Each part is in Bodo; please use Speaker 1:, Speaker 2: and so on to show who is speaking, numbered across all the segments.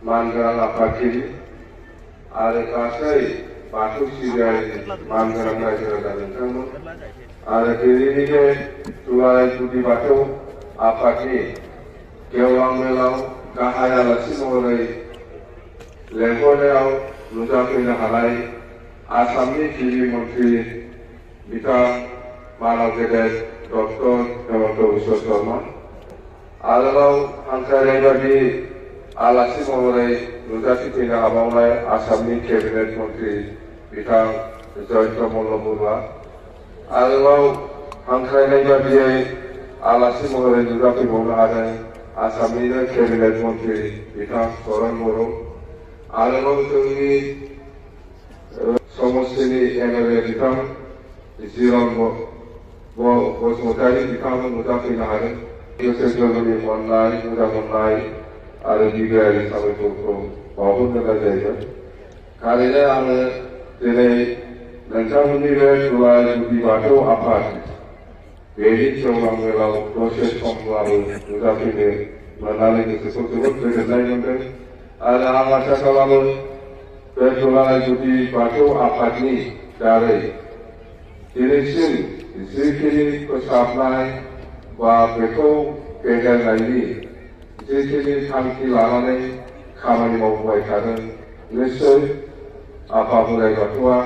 Speaker 1: मानगोनां आफादगिरि आरो गासै बाथौ सिबियारिनि मानगोनां रायजो राजा नोंथांमोन आरो दिनैनि दुलाराय गुदि बाथौ आफादनि गेवलां मेलाव गाहाय आलासि महरै लेंहरनायाव नुजाफैनो हानाय आसामनि गिबि मन्त्रि बिथां मानव गेदेर डक्टर हेमन्त बिश्व शर्मा आरोबाव हांख्रायनाय बायदि आलासि महरै नुजाथिफैनो हाबावनाय आसामनि केबिनेट मन्त्रि बिथां जयन्त मल्ल बरुवा आरोबाव हांख्रायनाय बायदियै आलासि महरै नुजाफैबावनो हादों आसामनिनो केबिनेट मन्त्रि बिथां चरन बर' आरोबाव जोंनि समस्टिनि एमएलए बिथां जिरन बसुमतारी बिथांमोन नुजाफैनो हादों गोसो गोरबोनि अननाय मोजां मोननाय आरो गिबियारि साबायखरखौ बावहरनाय जाहैबाय। थारैनो आङो दिनै नोंथांमोननि बे दुलाराय गुदि बाथौ आफाद बेनि गेवलां मेलाव दसे समब्लाबो नुजाफैनो मोननानै गोसोखौ जोबोद गोजोननाय मोनदों आरो आं आसा खालामो बे दुलाराय गुदि बाथौ आफादनि दारै दिनैसिम जिखिनि फोसाबनाय बा बेखौ फेहेरनायनि जिखिनि थांखि लानानै खामानि मावबाय थादों निश्चय आफा बोराइ बाथौआ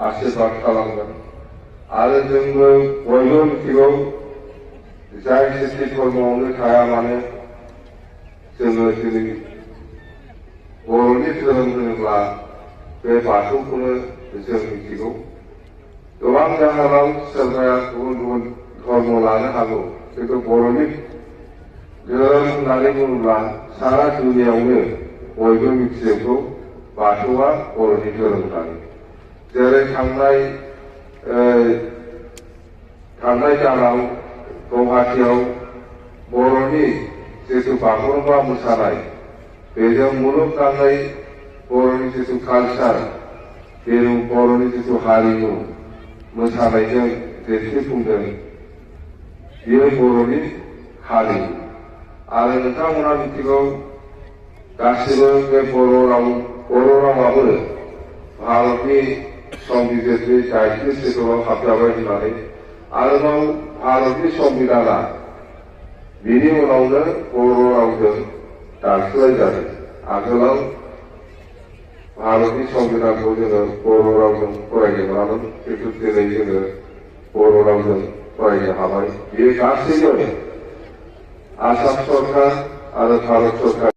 Speaker 1: आशीर्बाद खालामगोन आरो जोंबो बयबो मिथिगौ जाय जेखि धर्मआवनो थाया मानो जोङो दिनै बर'नि धोरोम होनोब्ला बे बाथौखौनो जों मिथिगौ। गोबां जाहोनाव सोरबाया गुबुन गुबुन धर्म लानो हागौ खिन्थु बर'नि धोरोम होननानै बुङोब्ला सारा दुनियावनो बयबो मिथिजोबगौ बाथौआ बर'नि धोरोम होननानै। जेरै थांनाय दानाव गुवाहाटीयाव बर'नि जिथु बागुरुम्बा मोसानाय बेजों मुलुगनाङै बर'नि जिथु कालचार बे बर'नि जिथु हारिमु मोसानायजों दिन्थिफुंदों बेयो बर'नि हारिमु आरो नोंथांमोना मिथिगौ गासिबो बे बर' रावाबो भारतनि संबिजिरनि 40 सिदुलाव हाबजाबाय होननानै आरोबाव भारतनि संबिधाना बिनि उनावनो बर' रावजों दानस्लाय जादों। आगोलाव भारतनि संबिधानखौ जोङो बर' रावजों फरायनो मोनामोन खिन्थु दिनै जोङो बर' रावजों फरायनो हाबाय। बेयो गासैबो आसाम सरकार आरो भारत सरकार